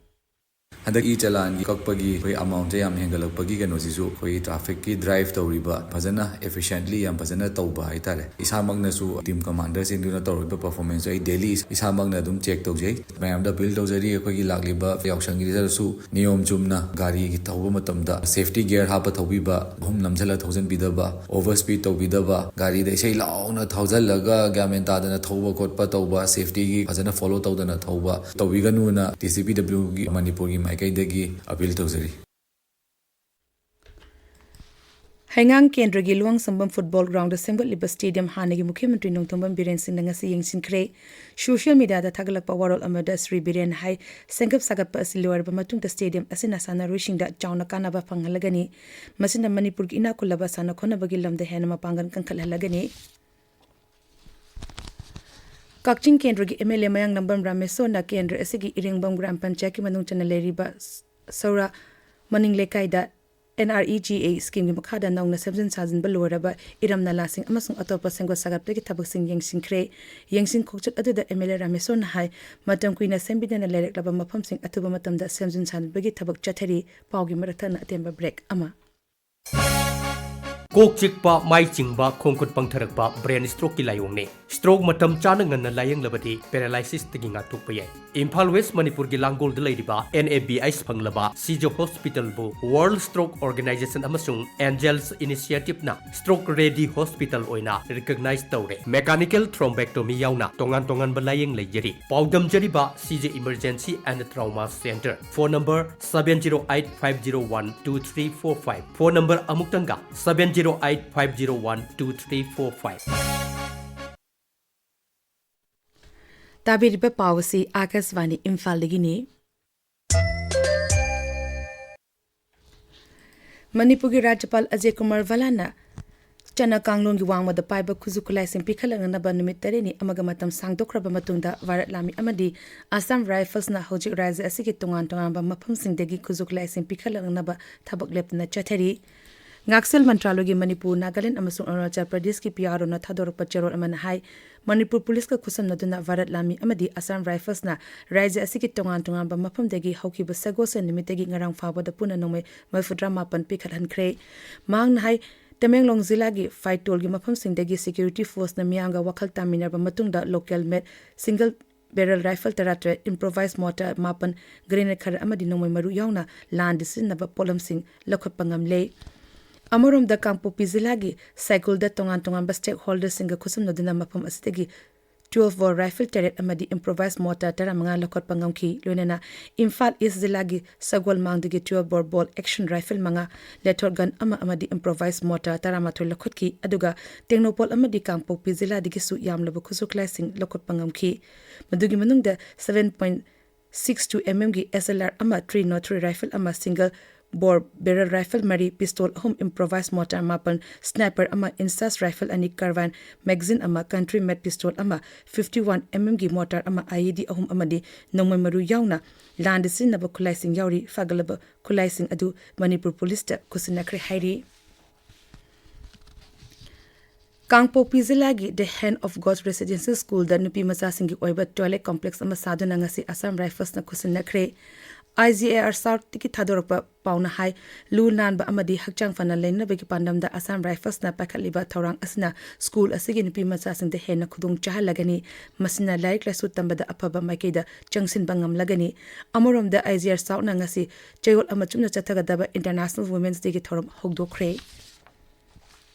ꯍꯟꯗꯛ ꯏ ꯆꯂꯥꯟꯒꯤ ꯀꯛꯄꯒꯤ ꯑꯩꯈꯣꯏ ꯑꯦꯃꯥꯎꯟꯁꯦ ꯌꯥꯝ ꯍꯦꯟꯒꯠꯂꯛꯄꯒꯤ ꯀꯩꯅꯣꯁꯤꯁꯨ ꯑꯩꯈꯣꯏꯒꯤ ꯇ꯭ꯔꯥꯐꯤꯛꯀꯤ ꯗ꯭ꯔꯥꯏꯚ ꯇꯧꯔꯤꯕ, ꯐꯖꯅ efficiently ꯌꯥꯝ ꯐꯖꯅ ꯇꯧꯕ ꯍꯥꯏꯇꯥꯔꯦ꯫ ꯏꯁꯥꯃꯛꯅꯁꯨ ꯇꯤꯝ ꯀꯃꯥꯟꯗꯔꯁꯤꯡꯗꯨꯅ ꯇꯧꯔꯤꯕ ꯄꯔꯐꯣꯔꯃꯦꯟꯁꯇꯣ ꯑꯩ ꯗꯦꯂꯤ ꯏꯁꯥꯃꯛꯅ ꯑꯗꯨꯝ ꯆꯦꯛ ꯇꯧꯖꯩ꯫ ꯃꯌꯥꯝꯗ ꯑꯄꯤꯜ ꯇꯧꯖꯔꯤ, ꯑꯩꯈꯣꯏꯒꯤ ꯂꯥꯛꯂꯤꯕ ꯌꯥꯎꯁꯪꯒꯤꯗꯁꯨ ꯅꯤꯌꯣꯝ ꯆꯨꯝꯅ ꯒꯥꯔꯤꯒꯤ ꯊꯧꯕ ꯃꯇꯝꯗ ꯁꯦꯐꯇꯤ ꯒꯤꯌꯔ ꯍꯥꯞꯄ ꯊꯧꯕꯤꯕ, ꯑꯍꯨꯝ ꯅꯝꯁꯤꯜꯂ ꯊꯧꯖꯤꯟꯕꯤꯗꯕ, ꯑꯣꯚꯔ ꯁ꯭ꯄꯤꯗ ꯇꯧꯕꯤꯗꯕ, ꯒꯥꯔꯤꯗ ꯏꯁꯩ ꯂꯥꯎꯅ ꯊꯧꯖꯤꯜꯂꯒ ꯒ꯭ꯌꯥꯟ ꯃꯦꯟ ꯇꯥꯗꯅ ꯊꯧꯕ ꯈꯣꯠꯄ ꯇꯧꯕ, ꯁꯦꯐꯇꯤꯒꯤ ꯐꯖꯅ ꯐꯣꯂꯣ ꯇꯧꯗꯅ ꯊꯧꯕ ꯇꯧꯕꯤꯒꯅꯨꯅ ꯗꯤ ꯁꯤ ꯄꯤ ꯗꯕ꯭ꯂꯤꯎꯒꯤ ꯃꯅꯤꯄꯨꯔꯒꯤ ꯃꯥꯏꯀꯩꯗꯒꯤ ꯑꯄꯤꯜ ꯇꯧꯖꯔꯤ꯫ ꯍꯩꯉꯥꯡ ꯀꯦꯟꯗ꯭ꯔꯒꯤ ꯂꯨꯋꯥꯡꯁꯪꯕꯝ ꯐꯨꯠꯕꯣꯜ ꯒ꯭ꯔꯥꯎꯟꯗ ꯁꯦꯝꯒꯠꯂꯤꯕ ꯁ꯭ꯇꯦꯗꯤꯌꯝ ꯍꯥꯟꯅꯒꯤ ꯃꯨꯈ꯭ꯌ ꯃꯟꯇ꯭ꯔꯤ ꯅꯣꯡꯊꯣꯝꯕꯝ ꯕꯤꯔꯦꯟ ꯁꯤꯡꯅ ꯉꯁꯤ ꯌꯦꯡꯁꯤꯟꯈ꯭ꯔꯦ꯫ ꯁꯣꯁꯤꯌꯦꯜ ꯃꯤꯗꯤꯌꯥꯗ ꯊꯥꯒꯠꯂꯛꯄ ꯋꯥꯔꯣꯜ ꯑꯃꯗ ꯁ꯭ꯔꯤ ꯕꯤꯔꯦꯟ ꯍꯥꯏ, ꯁꯦꯝꯒꯠ ꯁꯥꯒꯠꯄ ꯑꯁꯤ ꯂꯣꯏꯔꯕ ꯃꯇꯨꯡꯗ ꯁ꯭ꯇꯦꯗꯤꯌꯝ ꯑꯁꯤꯅ ꯁꯥꯟꯅꯔꯣꯏꯁꯤꯡꯗ ꯆꯥꯎꯅ ꯀꯥꯟꯅꯕ ꯐꯪꯍꯜꯂꯒꯅꯤ꯫ ꯃꯁꯤꯅ ꯃꯅꯤꯄꯨꯔꯒꯤ ꯏꯅꯥꯛ ꯈꯨꯜꯂꯕ ꯁꯥꯟꯅ ꯈꯣꯠꯅꯕꯒꯤ ꯂꯝꯗ ꯍꯦꯟꯅ ꯃꯄꯥꯡꯒꯜ ꯀꯟꯈꯠꯍꯜꯂꯒꯅꯤ꯫ ꯀꯛꯆꯤꯡ ꯀꯦꯟꯗ꯭ꯔꯒꯤ ꯑꯦꯝ ꯑꯦꯜ ꯑꯦ ꯃꯌꯥꯡ ꯅꯝꯕꯝ ꯔꯥꯃꯦꯁꯣꯔꯅ ꯀꯦꯟꯗ꯭ꯔ ꯑꯁꯤꯒꯤ ꯏꯔꯦꯡꯕꯝ ꯒ꯭ꯔꯥꯝ ꯄꯟꯆꯥꯌꯠꯀꯤ ꯃꯅꯨꯡ ꯆꯟꯅ ꯂꯩꯔꯤꯕ ꯁ-, ꯁꯧꯔꯥ ꯃꯅꯤꯡ ꯂꯩꯀꯥꯏꯗ N R E G A ꯁ꯭ꯀꯤꯝꯒꯤ ꯃꯈꯥꯗ ꯅꯧꯅ ꯁꯦꯝꯖꯤꯟ ꯁꯥꯖꯤꯟꯕ ꯂꯣꯏꯔꯕ ꯏꯔꯝ ꯅꯂꯥꯁꯤꯡ ꯑꯃꯁꯨꯡ ꯑꯇꯣꯞꯄ ꯁꯦꯝꯒꯠ ꯁꯥꯒꯠꯄꯒꯤ ꯊꯕꯛꯁꯤꯡ ꯌꯦꯡꯁꯤꯟꯈ꯭ꯔꯦ꯫ ꯌꯦꯡꯁꯤꯟ ꯈꯣꯡꯆꯠ ꯑꯗꯨꯗ ꯑꯦꯝ ꯑꯦꯜ ꯑꯦ ꯔꯥꯃꯦꯁꯣꯔꯅ ꯍꯥꯏ, ꯃꯇꯝ ꯀꯨꯏꯅ ꯁꯦꯝꯕꯤꯗꯅ ꯂꯩꯔꯛꯂꯕ ꯃꯐꯝꯁꯤꯡ ꯑꯊꯨꯕ ꯃꯇꯝꯗ ꯁꯦꯝꯖꯤꯟ ꯁꯥꯖꯤꯟꯕꯒꯤ ꯊꯕꯛ ꯆꯠꯊꯔꯤ꯫ ꯄꯥꯎꯒꯤ ꯃꯔꯛ ꯊꯠꯅ ꯑꯇꯦꯟꯕ ꯕ꯭ꯔꯦꯛ ꯑꯃ꯫ ꯀꯣꯛ ꯆꯤꯛꯄ, ꯃꯥꯏ ꯆꯤꯡꯕ, ꯈꯣꯡ ꯈꯨꯠ ꯄꯪꯊꯔꯛꯄ ꯕ꯭ꯔꯦꯟ ꯁ꯭ꯇ꯭ꯔꯣꯛꯀꯤ ꯂꯥꯏꯑꯣꯡꯅꯤ꯫ ꯁ꯭ꯇ꯭ꯔꯣꯛ ꯃꯇꯝ ꯆꯥꯅ ꯉꯟꯅ ꯂꯥꯌꯦꯡꯂꯕꯗꯤ ꯄꯦꯔꯥꯂꯥꯏꯁꯤꯁꯇꯒꯤ ꯉꯥꯛꯊꯣꯛꯄ ꯌꯥꯏ꯫ ꯏꯝꯐꯥꯜ ꯋꯦꯁ ꯃꯅꯤꯄꯨꯔꯒꯤ ꯂꯥꯡꯒꯣꯜꯗ ꯂꯩꯔꯤꯕ ꯑꯦꯟ ꯑꯦ ꯕꯤ ꯑꯩꯆ ꯐꯪꯂꯕ ꯁꯤꯖ ꯍꯣꯁꯄꯤꯇꯥꯜꯕꯨ ꯋꯥꯔꯜꯗ ꯁ꯭ꯇ꯭ꯔꯣꯛ ꯑꯣꯔꯒꯅꯥꯏꯖꯦꯁꯟ ꯑꯃꯁꯨꯡ ꯑꯦꯟꯖꯦꯜꯁ ꯏꯅꯤꯁꯤꯌꯦꯇꯤꯚꯅ ꯁ꯭ꯇ꯭ꯔꯣꯛ ꯔꯦꯗꯤ ꯍꯣꯁꯄꯤꯇꯥꯜ ꯑꯣꯏꯅ ꯔꯤꯀꯣꯒꯅꯥꯏꯖ ꯇꯧꯔꯦ꯫ ꯃꯦꯀꯥꯅꯤꯀꯦꯜ ꯊ꯭ꯔꯣꯝꯕꯦꯛꯇꯣꯃꯤ ꯌꯥꯎꯅ ꯇꯣꯉꯥꯟ ꯇꯣꯉꯥꯟꯕ ꯂꯥꯌꯦꯡ ꯂꯩꯖꯔꯤ꯫ ꯄꯥꯎꯗꯝꯖꯔꯤꯕ ꯁꯤꯖ emergency and trauma centre. Phone number seven zero eight five zero one two three four five꯫ Phone number ꯑꯃꯨꯛꯇꯪꯒ, seven zero eight five zero one two three four five꯫ ꯇꯥꯕꯤꯔꯤꯕ ꯄꯥꯎ ꯑꯁꯤ ꯑꯥꯀꯥꯁꯕꯥꯅꯤ ꯏꯝꯐꯥꯜꯗꯒꯤꯅꯤ꯫ ꯃꯅꯤꯄꯨꯔꯒꯤ ꯔꯥꯖ꯭ꯌꯄꯥꯜ ꯑꯖꯌ ꯀꯨꯃꯥꯔ ꯚꯥꯂꯥꯅ ꯆꯠꯅ ꯀꯥꯡꯂꯣꯟꯒꯤ ꯋꯥꯡꯃꯗ ꯄꯥꯏꯕ ꯈꯨꯠꯁꯨ ꯈꯨꯠꯂꯥꯏꯁꯤꯡ ꯄꯤꯈꯠꯂꯛꯅꯅꯕ ꯅꯨꯃꯤꯠ ꯇꯔꯦꯠꯅꯤ ꯑꯃꯒ ꯃꯇꯝ ꯁꯥꯡꯗꯣꯛꯈ꯭ꯔꯕ ꯃꯇꯨꯡꯗ, ꯚꯥꯔꯠ ꯂꯥꯟꯃꯤ ꯑꯃꯗꯤ ꯑꯁꯥꯝ ꯔꯥꯏꯐꯜꯁꯅ ꯍꯧꯖꯤꯛ ꯔꯥꯖ꯭ꯌ ꯑꯁꯤꯒꯤ ꯇꯣꯉꯥꯟ ꯇꯣꯉꯥꯟꯕ ꯃꯐꯝꯁꯤꯡꯗꯒꯤ ꯈꯨꯠꯁꯨ ꯈꯨꯠꯂꯥꯏꯁꯤꯡ ꯄꯤꯈꯠꯂꯛꯅꯅꯕ ꯊꯕꯛ ꯂꯦꯞꯇꯅ ꯆꯠꯊꯔꯤ꯫ ꯉꯥꯛꯁꯦꯜ ꯃꯟꯇ꯭ꯔꯥꯂꯣꯏꯒꯤ ꯃꯅꯤꯄꯨꯔ, ꯅꯥꯒꯥꯂꯦꯟ ꯑꯃꯁꯨꯡ ꯑꯔꯨꯅꯥꯆꯜ ꯄ꯭ꯔꯗꯦꯁꯀꯤ ꯄꯤ ꯑꯥꯔ ꯑꯣꯅ ꯊꯥꯗꯣꯔꯛꯄ ꯆꯦꯔꯣꯜ ꯑꯃꯅ ꯍꯥꯏ, ꯃꯅꯤꯄꯨꯔ ꯄꯨꯂꯤꯁꯀ ꯈꯨꯠꯁꯝꯅꯗꯨꯅ ꯚꯥꯔꯠ ꯂꯥꯟꯃꯤ ꯑꯃꯗꯤ ꯑꯁꯥꯝ ꯔꯥꯏꯐꯜꯁꯅ ꯔꯥꯖ꯭ꯌ ꯑꯁꯤꯒꯤ ꯇꯣꯉꯥꯟ ꯇꯣꯉꯥꯟꯕ ꯃꯐꯝꯗꯒꯤ ꯍꯧꯈꯤꯕ ꯁꯒꯣꯜꯁꯦꯟ ꯅꯨꯃꯤꯠꯇꯒꯤ ꯉꯔꯥꯡ ꯐꯥꯎꯕꯗ ꯄꯨꯟꯅ ꯅꯣꯡꯃꯩ ꯃꯔꯤꯐꯨꯇꯔꯥ ꯃꯥꯄꯟ ꯄꯤꯈꯠꯍꯟꯈ꯭ꯔꯦ꯫ ꯃꯍꯥꯛꯅ ꯍꯥꯏ, ꯇꯃꯦꯡꯂꯣꯡ ꯖꯤꯂꯥꯒꯤ ꯐꯥꯏꯇꯣꯜꯒꯤ ꯃꯐꯝꯁꯤꯡꯗꯒꯤ ꯁꯦꯀ꯭ꯌꯨꯔꯤꯇꯤ ꯐꯣꯔꯁꯅ ꯃꯤꯌꯥꯝꯒ ꯋꯥꯈꯜ ꯇꯥꯃꯤꯟꯅꯔꯕ ꯃꯇꯨꯡꯗ ꯂꯣꯀꯦꯜ ꯃꯦꯗ ꯁꯤꯡꯒꯜ ꯕꯦꯔꯦꯜ ꯔꯥꯏꯐꯜ ꯇꯔꯥꯇꯔꯦꯠ, ꯏꯝꯄ꯭ꯔꯣꯚꯥꯏꯖ ꯃꯣꯔꯇꯥꯔ ꯃꯥꯄꯟ, ꯒ꯭ꯔꯦꯅꯦꯗ ꯈꯔ ꯑꯃꯗꯤ ꯅꯣꯡꯃꯩ ꯃꯔꯨ ꯌꯥꯎꯅ ꯂꯥꯟꯗ ꯁꯤꯖꯤꯟꯅꯕ ꯄꯣꯠꯂꯝꯁꯤꯡ ꯂꯧꯈꯠꯄ ꯉꯝꯂꯦ꯫ ꯑꯃꯔꯣꯝꯗ ꯀꯥꯡꯄꯣꯛꯄꯤ ꯖꯤꯂꯥꯒꯤ ꯁꯥꯏꯒꯨꯜꯗ ꯇꯣꯉꯥꯟ ꯇꯣꯉꯥꯟꯕ ꯁ꯭ꯇꯦꯛ ꯍꯣꯜꯗꯔꯁꯤꯡꯒ ꯈꯨꯠꯁꯝꯅꯗꯨꯅ ꯃꯐꯝ ꯑꯁꯤꯗꯒꯤ ꯇ꯭ꯋꯦꯜꯐ ꯕꯣꯔ ꯔꯥꯏꯐꯜ ꯇꯔꯦꯠ ꯑꯃꯗꯤ ꯏꯝꯄ꯭ꯔꯣꯚꯥꯏꯖ ꯃꯣꯔꯇꯥꯔ ꯇꯔꯥꯃꯉꯥ ꯂꯧꯈꯠꯄ ꯉꯝꯈꯤ꯫ ꯂꯣꯏꯅꯅ ꯏꯝꯐꯥꯜ ꯏꯁ ꯖꯤꯂꯥꯒꯤ ꯁꯒꯣꯜꯃꯥꯡꯗꯒꯤ ꯇ꯭ꯋꯦꯜꯐ ꯕꯣꯔ ꯕꯣꯜ ꯑꯦꯛꯁꯟ ꯔꯥꯏꯐꯜ ꯃꯉꯥ, ꯂꯦꯊꯣꯔ ꯒꯟ ꯑꯃ ꯑꯃꯗꯤ ꯏꯝꯄ꯭ꯔꯣꯚꯥꯏꯖ ꯃꯣꯔꯇꯥꯔ ꯇꯔꯥꯃꯥꯊꯣꯏ ꯂꯧꯈꯠꯈꯤ꯫ ꯑꯗꯨꯒ ꯇꯦꯡꯅꯧꯄꯜ ꯑꯃꯗꯤ ꯀꯥꯡꯄꯣꯛꯄꯤ ꯖꯤꯂꯥꯗꯒꯤꯁꯨ ꯌꯥꯝꯂꯕ ꯈꯨꯠꯁꯨ ꯈꯨꯠꯂꯥꯏꯁꯤꯡ ꯂꯧꯈꯠꯄ ꯉꯝꯈꯤ꯫ ꯃꯗꯨꯒꯤ ꯃꯅꯨꯡꯗ seven point six two M M ꯒꯤ S L R ꯑꯃ, three nought three rifle ꯑꯃ, single bore barrel rifle ꯃꯔꯤ, pistol ꯑꯍꯨꯝ, improvised mortar ꯃꯥꯄꯟ, sniper ꯑꯃ, INSAS rifle ꯑꯅꯤ, carbine magazine ꯑꯃ, country made pistol ꯑꯃ, fifty one M M ꯒꯤ mortar ꯑꯃ, I E D ꯑꯍꯨꯝ ꯑꯃꯗꯤ ꯅꯣꯡꯃꯩ ꯃꯔꯨ ꯌꯥꯎꯅ ꯂꯥꯟꯗ ꯁꯤꯖꯤꯟꯅꯕ ꯈꯨꯠꯂꯥꯏꯁꯤꯡ ꯌꯥꯎꯔꯤ꯫ ꯐꯥꯒꯠꯂꯕ ꯈꯨꯠꯂꯥꯏꯁꯤꯡ ꯑꯗꯨ ꯃꯅꯤꯄꯨꯔ ꯄꯨꯂꯤꯁꯇ ꯈꯨꯠꯁꯤꯟꯅꯈ꯭ꯔꯦ ꯍꯥꯏꯔꯤ꯫ ꯀꯥꯡꯄꯣꯛꯄꯤ ꯖꯤꯂꯥꯒꯤ The Hand of God Residential Schoolꯗ ꯅꯨꯄꯤ ꯃꯆꯥꯁꯤꯡꯒꯤ ꯑꯣꯏꯕ toilet complex ꯑꯃ ꯁꯥꯗꯨꯅ ꯉꯁꯤ Assam Riflesꯅ ꯈꯨꯠꯁꯤꯟꯅꯈ꯭ꯔꯦ꯫ I G A R Southꯇꯒꯤ ꯊꯥꯗꯣꯔꯛꯄ ꯄꯥꯎꯅ ꯍꯥꯏ, ꯂꯨ ꯅꯥꯟꯕ ꯑꯃꯗꯤ ꯍꯛꯆꯥꯡ ꯐꯅ ꯂꯩꯅꯕꯒꯤ ꯄꯥꯟꯗꯝꯗ Assam Riflesꯅ ꯄꯥꯏꯈꯠꯂꯤꯕ ꯊꯧꯔꯥꯡ ꯑꯁꯤꯅ school ꯑꯁꯤꯒꯤ ꯅꯨꯄꯤ ꯃꯆꯥꯁꯤꯡꯗ ꯍꯦꯟꯅ ꯈꯨꯗꯣꯡ ꯆꯥꯍꯜꯂꯒꯅꯤ꯫ ꯃꯁꯤꯅ ꯂꯥꯏꯔꯤꯛ ꯂꯥꯏꯁꯨ ꯇꯝꯕꯗ ꯑꯐꯕ ꯃꯥꯏꯀꯩꯗ ꯆꯪꯁꯤꯟꯕ ꯉꯝꯂꯒꯅꯤ꯫ ꯑꯃꯔꯣꯝꯗ, I G R Southꯅ ꯉꯁꯤ ꯆꯌꯣꯜ ꯑꯃ ꯆꯨꯞꯅ ꯆꯠꯊꯒꯗꯕ International Women's Dayꯒꯤ ꯊꯧꯔꯝ ꯍꯧꯗꯣꯛꯈ꯭ꯔꯦ꯫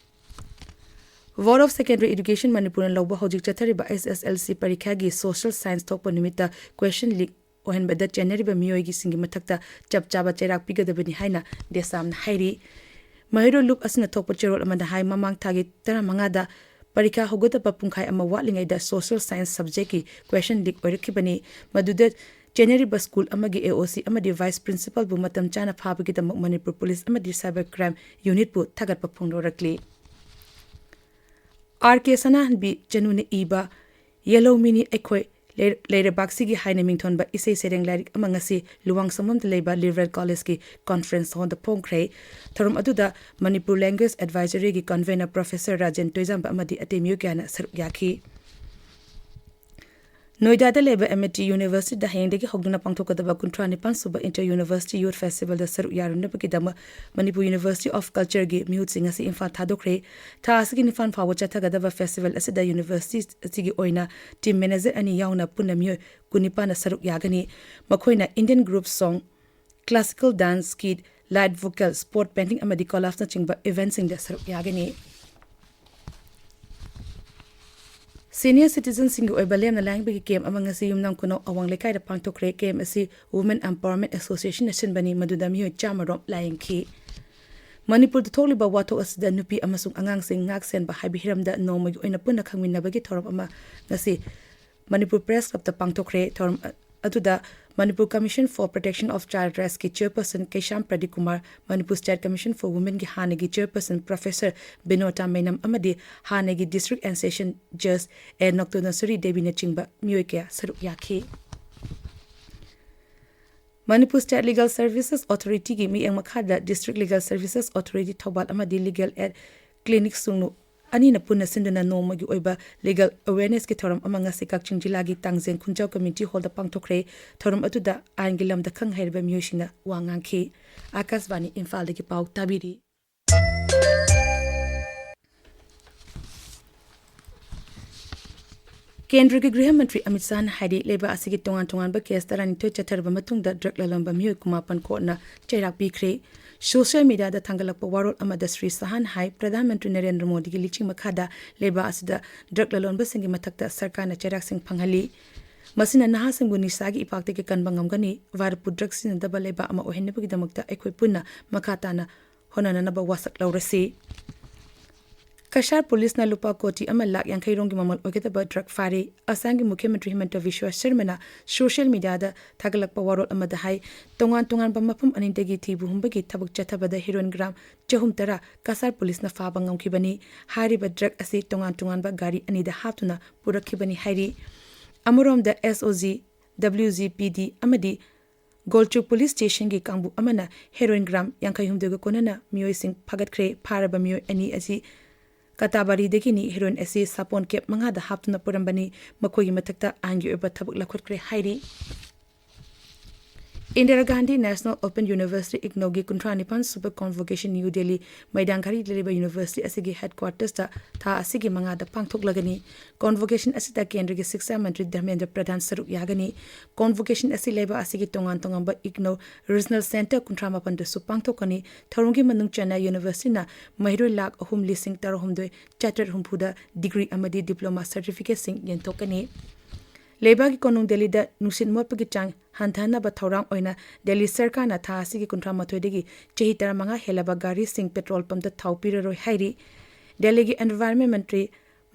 Board of Secondary Education ꯃꯅꯤꯄꯨꯔꯅ ꯂꯧꯕ ꯍꯧꯖꯤꯛ ꯆꯠꯊꯔꯤꯕ S S L C ꯄꯔꯤꯈꯥꯒꯤ social science ꯊꯣꯛꯄ ꯅꯨꯃꯤꯠꯇ question leak ꯑꯣꯏꯍꯟꯕꯗ ꯆꯦꯟꯅꯔꯤꯕ ꯃꯤꯑꯣꯏꯁꯤꯡꯒꯤ ꯃꯊꯛꯇ ꯆꯞ ꯆꯥꯕ ꯆꯩꯔꯥꯛ ꯄꯤꯒꯗꯕꯅꯤ ꯍꯥꯏꯅ ꯗꯦꯁꯥꯝꯅ ꯍꯥꯏꯔꯤ꯫ ꯃꯍꯩꯔꯣꯏ ꯂꯨꯞ ꯑꯁꯤꯅ ꯊꯣꯛꯄ ꯆꯦꯔꯣꯜ ꯑꯃꯗ ꯍꯥꯏ, ꯃꯃꯥꯡ ꯊꯥꯒꯤ ꯇꯔꯥꯃꯉꯥꯗ ꯄꯔꯤꯈꯥ ꯍꯧꯒꯗꯕ ꯄꯨꯡꯈꯥꯏ ꯑꯃ ꯋꯥꯠꯂꯤꯉꯩꯗ social science subjectꯀꯤ question leak ꯑꯣꯏꯔꯛꯈꯤꯕꯅꯤ꯫ ꯃꯗꯨꯗ ꯆꯦꯟꯅꯔꯤꯕ school ꯑꯃꯒꯤ A O C ꯑꯃꯗꯤ vice principalꯕꯨ ꯃꯇꯝ ꯆꯥꯅ ꯐꯥꯕꯒꯤꯗꯃꯛ ꯃꯅꯤꯄꯨꯔ ꯄꯨꯂꯤꯁ ꯑꯃꯗꯤ cyber crime unitꯄꯨ ꯊꯥꯒꯠꯄ ꯐꯣꯡꯗꯣꯔꯛꯂꯤ꯫ R K ꯁꯅꯥꯍꯟꯕꯤ ꯆꯅꯨꯅ ꯏꯕ ꯌꯦꯜꯍꯧꯃꯤꯅꯤ ꯑꯩꯈꯣꯏ ꯂꯩ-, ꯂꯩꯔꯕꯥꯛꯁꯤꯒꯤ ꯍꯥꯏꯅ ꯃꯤꯡꯊꯣꯟꯕ ꯏꯁꯩ ꯁꯩꯔꯦꯡ ꯂꯥꯏꯔꯤꯛ ꯑꯃ ꯉꯁꯤ ꯂꯨꯋꯥꯡꯁꯪꯕꯝꯗ ꯂꯩꯕ Liberal Collegeꯀꯤ conference hallꯗ ꯐꯣꯡꯈ꯭ꯔꯦ꯫ ꯊꯧꯔꯝ ꯑꯗꯨꯗ Manipur Language Advisoryꯒꯤ convener Professor Rajen ꯇꯣꯏꯖꯥꯝꯕ ꯑꯃꯗꯤ ꯑꯇꯩ ꯃꯤꯑꯣꯏ ꯀꯌꯥꯅ ꯁꯔꯨꯛ ꯌꯥꯈꯤ꯫ ꯅꯣꯏꯗꯥꯗ ꯂꯩꯕ Amity Universityꯗ ꯍꯌꯦꯡꯗꯒꯤ ꯍꯧꯗꯨꯅ ꯄꯥꯡꯊꯣꯛꯀꯗꯕ ꯀꯨꯟꯊ꯭ꯔꯥ ꯅꯤꯄꯥꯟ ꯁꯨꯕ Inter University Youth Festivalꯗ ꯁꯔꯨꯛ ꯌꯥꯔꯨꯅꯕꯒꯤꯗꯃꯛ ꯃꯅꯤꯄꯨꯔ University of Cultureꯒꯤ ꯃꯤꯍꯨꯠꯁꯤꯡ ꯑꯁꯤ ꯏꯝꯐꯥꯜ ꯊꯥꯗꯣꯛꯈ꯭ꯔꯦ꯫ ꯊꯥ ꯑꯁꯤꯒꯤ ꯅꯤꯄꯥꯟ ꯐꯥꯎꯕ ꯆꯠꯊꯒꯗꯕ festival ꯑꯁꯤꯗ university ꯑꯁꯤꯒꯤ ꯑꯣꯏꯅ team manager ꯑꯅꯤ ꯌꯥꯎꯅ ꯄꯨꯟꯅ ꯃꯤꯑꯣꯏ ꯀꯨꯟꯅꯤꯄꯥꯟꯅ ꯁꯔꯨꯛ ꯌꯥꯒꯅꯤ꯫ ꯃꯈꯣꯏꯅ Indian group song, classical dance, skit, light vocal, sport painting ꯑꯃꯗꯤ collabsꯅꯆꯤꯡꯕ eventꯁꯤꯡꯗ ꯁꯔꯨꯛ ꯌꯥꯒꯅꯤ꯫ Senior citizenꯁꯤꯡꯒꯤ ꯑꯣꯏꯕ ꯂꯦꯝꯅ ꯂꯥꯌꯦꯡꯕꯒꯤ camp ꯑꯃ ꯉꯁꯤ ꯌꯨꯝꯅꯥꯝ ꯈꯨꯅꯧ ꯑꯋꯥꯡ ꯂꯩꯀꯥꯏꯗ ꯄꯥꯡꯊꯣꯛꯈ꯭ꯔꯦ꯫ Camp ꯑꯁꯤ Women Empowerment Associationꯅ ꯁꯤꯟꯕꯅꯤ, ꯃꯗꯨꯗ ꯃꯤꯑꯣꯏ ꯆꯥꯝꯃ ꯔꯣꯝ ꯂꯥꯌꯦꯡꯈꯤ꯫ ꯃꯅꯤꯄꯨꯔꯗ ꯊꯣꯛꯂꯤꯕ ꯋꯥꯊꯣꯛ ꯑꯁꯤꯗ ꯅꯨꯄꯤ ꯑꯃꯁꯨꯡ ꯑꯉꯥꯡꯁꯤꯡ ꯉꯥꯛ ꯁꯦꯟꯕ ꯍꯥꯏꯕ ꯍꯤꯔꯝꯗ ꯅꯣꯡꯃꯒꯤ ꯑꯣꯏꯅ ꯄꯨꯟꯅ ꯈꯪꯃꯤꯟꯅꯕꯒꯤ ꯊꯧꯔꯝ ꯑꯃ ꯉꯁꯤ ꯃꯅꯤꯄꯨꯔ Press Clubꯇ ꯄꯥꯡꯊꯣꯛꯈ꯭ꯔꯦ꯫ ꯊꯧꯔꯝ ꯑ-, ꯑꯗꯨꯗ Manipur Commission for Protection of Child Rights ꯀꯤ chairperson Keisham Pradeep Kumar, Manipur State Commission for Women ꯒꯤ ꯍꯥꯟꯅꯒꯤ chairperson Professor ꯕꯤꯅꯣꯇꯥ ꯃꯩꯅꯝ ꯑꯃꯗꯤ ꯍꯥꯟꯅꯒꯤ District and Session Judge ꯑꯦ ꯅꯣꯛꯇꯣꯅꯁꯣꯔꯤ ꯗꯦꯕꯤꯅꯆꯤꯡꯕ ꯃꯤꯑꯣꯏ ꯀꯌꯥ ꯁꯔꯨꯛ ꯌꯥꯈꯤ꯫ Manipur State Legal Services Authority ꯒꯤ ꯃꯤꯠꯌꯦꯡ ꯃꯈꯥꯗ District Legal Services Authority Thoubal ꯑꯃꯗꯤ Legal Aid Clinic ꯁꯨꯡꯅꯨ ꯑꯅꯤꯅ ꯄꯨꯟꯅ ꯁꯤꯟꯗꯨꯅ ꯅꯣꯡꯃꯒꯤ ꯑꯣꯏꯕ legal awareness ꯀꯤ ꯊꯧꯔꯝ ꯑꯃ ꯉꯁꯤ ꯀꯛꯆꯤꯡ ꯖꯤꯂꯥꯒꯤ ꯇꯥꯡꯖꯦꯡ ꯈꯨꯟꯖꯥꯎ community hall ꯗ ꯄꯥꯡꯊꯣꯛꯈ꯭ꯔꯦ꯫ ꯊꯧꯔꯝ ꯑꯗꯨꯗ ꯑꯥꯏꯟꯒꯤ ꯂꯝꯗ ꯈꯪ ꯍꯩꯔꯕ ꯃꯤꯑꯣꯏꯁꯤꯡꯅ ꯋꯥ ꯉꯥꯡꯈꯤ꯫ ꯑꯥꯀꯥꯁꯕꯥꯅꯤ ꯏꯝꯐꯥꯜꯗꯒꯤ ꯄꯥꯎ ꯇꯥꯕꯤꯔꯤ꯫ ꯀꯦꯟꯗ꯭ꯔꯒꯤ ꯒ꯭ꯔꯤꯍ ꯃꯟꯇ꯭ꯔꯤ ꯑꯃꯤꯠ ꯁꯥꯍꯅ ꯍꯥꯏꯔꯤ, ꯂꯩꯕꯥꯛ ꯑꯁꯤꯒꯤ ꯇꯣꯉꯥꯟ ꯇꯣꯉꯥꯟꯕ case ꯇꯔꯥꯅꯤꯊꯣꯏ ꯆꯠꯊꯔꯕ ꯃꯇꯨꯡꯗ drug ꯂꯂꯣꯟꯕ ꯃꯤꯑꯣꯏ ꯀꯨꯟꯃꯥꯄꯟ court ꯅ ꯆꯩꯔꯥꯛ ꯄꯤꯈ꯭ꯔꯦ꯫ Social media ꯗ ꯊꯥꯡꯒꯠꯂꯛꯄ ꯋꯥꯔꯣꯜ ꯑꯃꯗ ꯁ꯭ꯔꯤ ꯁꯥꯍꯅ ꯍꯥꯏ, ꯄ꯭ꯔꯙꯥꯟ ꯃꯟꯇ꯭ꯔꯤ ꯅꯔꯦꯟꯗ꯭ꯔ ꯃꯣꯗꯤꯒꯤ ꯂꯤꯆꯤ ꯃꯈꯥꯗ ꯂꯩꯕꯥꯛ ꯑꯁꯤꯗ drug ꯂꯂꯣꯟꯕꯁꯤꯡꯒꯤ ꯃꯊꯛꯇ ꯁꯔꯀꯥꯔꯅ ꯆꯩꯔꯥꯛꯁꯤꯡ ꯐꯪꯍꯜꯂꯤ꯫ ꯃꯁꯤꯅ ꯅꯍꯥꯁꯤꯡꯕꯨ ꯅꯤꯁꯥꯒꯤ ꯏꯄꯥꯛꯇꯒꯤ ꯀꯟꯕ ꯉꯝꯒꯅꯤ꯫ ꯚꯥꯔꯠꯄꯨ drug ꯁꯤꯖꯤꯟꯅꯗꯕ ꯂꯩꯕꯥꯛ ꯑꯃ ꯑꯣꯏꯍꯟꯅꯕꯒꯤꯗꯃꯛꯇ ꯑꯩꯈꯣꯏ ꯄꯨꯟꯅ ꯃꯈꯥ ꯇꯥꯅ ꯍꯣꯠꯅꯅꯅꯕ ꯋꯥꯁꯛ ꯂꯧꯔꯁꯤ꯫ ꯀꯁꯥꯔ ꯄꯨꯂꯤꯁꯅ ꯂꯨꯄꯥ ꯀꯣꯇꯤ ꯑꯃ ꯂꯥꯈ ꯌꯥꯡꯈꯩ ꯔꯣꯝꯒꯤ ꯃꯃꯜ ꯑꯣꯏꯒꯗꯕ drug ꯐꯥꯔꯦ꯫ ꯑꯁꯥꯝꯒꯤ ꯃꯨꯈ꯭ꯌ ꯃꯟꯇ꯭ꯔꯤ ꯍꯤꯃꯟꯇ ꯕꯤꯁ꯭ꯋ ꯁꯔꯃꯅ social media ꯗ ꯊꯥꯒꯠꯂꯛꯄ ꯋꯥꯔꯣꯜ ꯑꯃꯗ ꯍꯥꯏ, ꯇꯣꯉꯥꯟ ꯇꯣꯉꯥꯟꯕ ꯃꯐꯝ ꯑꯅꯤꯗꯒꯤ ꯊꯤꯕ ꯍꯨꯝꯕꯒꯤ ꯊꯕꯛ ꯆꯠꯊꯕꯗ heroin gram ꯆꯍꯨꯝ ꯇꯔꯥ ꯀꯁꯥꯔ ꯄꯨꯂꯤꯁꯅ ꯐꯥꯕ ꯉꯝꯈꯤꯕꯅꯤ꯫ ꯍꯥꯏꯔꯤꯕ drug ꯑꯁꯤ ꯇꯣꯉꯥꯟ ꯇꯣꯉꯥꯟꯕ ꯒꯥꯔꯤ ꯑꯅꯤꯗ ꯍꯥꯞꯇꯨꯅ ꯄꯨꯔꯛꯈꯤꯕꯅꯤ ꯍꯥꯏꯔꯤ꯫ ꯑꯃꯔꯣꯝꯗ S O G, W G P D ꯑꯃꯗꯤ ꯒꯣꯜꯆꯨꯛ ꯄꯨꯂꯤꯁ ꯁ꯭ꯇꯦꯁꯟꯒꯤ ꯀꯥꯡꯕꯨ ꯑꯃꯅ heroin gram ꯌꯥꯡꯈꯩ ꯍꯨꯝꯗꯣꯏꯒ ꯀꯣꯟꯅꯅ ꯃꯤꯑꯣꯏꯁꯤꯡ ꯐꯥꯒꯠꯈ꯭ꯔꯦ꯫ ꯐꯥꯔꯕ ꯃꯤꯑꯣꯏ ꯑꯅꯤ ꯑꯁꯤ ꯀꯇꯥꯕꯥꯔꯤꯗꯒꯤꯅꯤ꯫ Heroin ꯑꯁꯤ ꯁꯥꯄꯣꯟ case ꯃꯉꯥꯗ ꯍꯥꯞꯇꯨꯅ ꯄꯨꯔꯝꯕꯅꯤ꯫ ꯃꯈꯣꯏꯒꯤ ꯃꯊꯛꯇ ꯑꯥꯏꯟꯒꯤ ꯑꯣꯏꯕ ꯊꯕꯛ ꯂꯧꯈꯠꯈ꯭ꯔꯦ ꯍꯥꯏꯔꯤ꯫ Indira Gandhi National Open University, ꯏꯒꯅꯧꯒꯤ ꯀꯨꯟꯊ꯭ꯔꯥ ꯅꯤꯄꯥꯟ ꯁꯨꯕ convocation ꯅ꯭ꯌꯨ ꯗꯦꯜꯂꯤ ꯃꯩꯗꯥꯡ ꯘꯔꯤꯗ ꯂꯩꯕ university ꯑꯁꯤꯒꯤ headquarters ꯇ ꯊꯥ ꯑꯁꯤꯒꯤ ꯃꯉꯥꯗ ꯄꯥꯡꯊꯣꯛꯂꯒꯅꯤ꯫ Convocation ꯑꯁꯤꯗ ꯀꯦꯟꯗ꯭ꯔꯒꯤ ꯁꯤꯛꯁꯥ ꯃꯟꯇ꯭ꯔꯤ ꯙꯔꯃꯦꯟꯗ꯭ꯔ ꯄ꯭ꯔꯙꯥꯟ ꯁꯔꯨꯛ ꯌꯥꯒꯅꯤ꯫ Convocation ꯑꯁꯤ ꯂꯩꯕꯥꯛ ꯑꯁꯤꯒꯤ ꯇꯣꯉꯥꯟ ꯇꯣꯉꯥꯟꯕ ꯏꯒꯅꯧ regional centre ꯀꯨꯟꯊ꯭ꯔꯥ ꯃꯥꯄꯟꯗꯁꯨ ꯄꯥꯡꯊꯣꯛꯀꯅꯤ꯫ ꯊꯧꯔꯝꯒꯤ ꯃꯅꯨꯡ ꯆꯟꯅ university ꯅ ꯃꯍꯩꯔꯣꯏ ꯂꯥꯈ ꯑꯍꯨꯝ ꯂꯤꯁꯤꯡ ꯇꯔꯥꯍꯨꯝꯗꯣꯏ ꯆꯥꯇ꯭ꯔꯦꯠ ꯍꯨꯝꯐꯨꯗ degree ꯑꯃꯗꯤ diploma certificate ꯁꯤꯡ ꯌꯦꯟꯊꯣꯛꯀꯅꯤ꯫ ꯂꯩꯕꯥꯛꯀꯤ ꯀꯣꯅꯨꯡ ꯗꯦꯜꯂꯤꯗ ꯅꯨꯡꯁꯤꯠ ꯃꯣꯠꯄꯒꯤ ꯆꯥꯡ ꯍꯟꯊꯍꯟꯅꯕ ꯊꯧꯔꯥꯡ ꯑꯣꯏꯅ ꯗꯦꯜꯂꯤ ꯁꯔꯀꯥꯔꯅ ꯊꯥ ꯑꯁꯤꯒꯤ ꯀꯨꯟꯊ꯭ꯔꯥ ꯃꯥꯊꯣꯏꯗꯒꯤ ꯆꯍꯤ ꯇꯔꯥꯃꯉꯥ ꯍꯦꯜꯂꯕ ꯒꯥꯔꯤꯁꯤꯡ petrol pump ꯇ ꯊꯥꯎ ꯄꯤꯔꯔꯣꯏ ꯍꯥꯏꯔꯤ꯫ ꯗꯦꯜꯂꯤꯒꯤ environment ꯃꯟꯇ꯭ꯔꯤ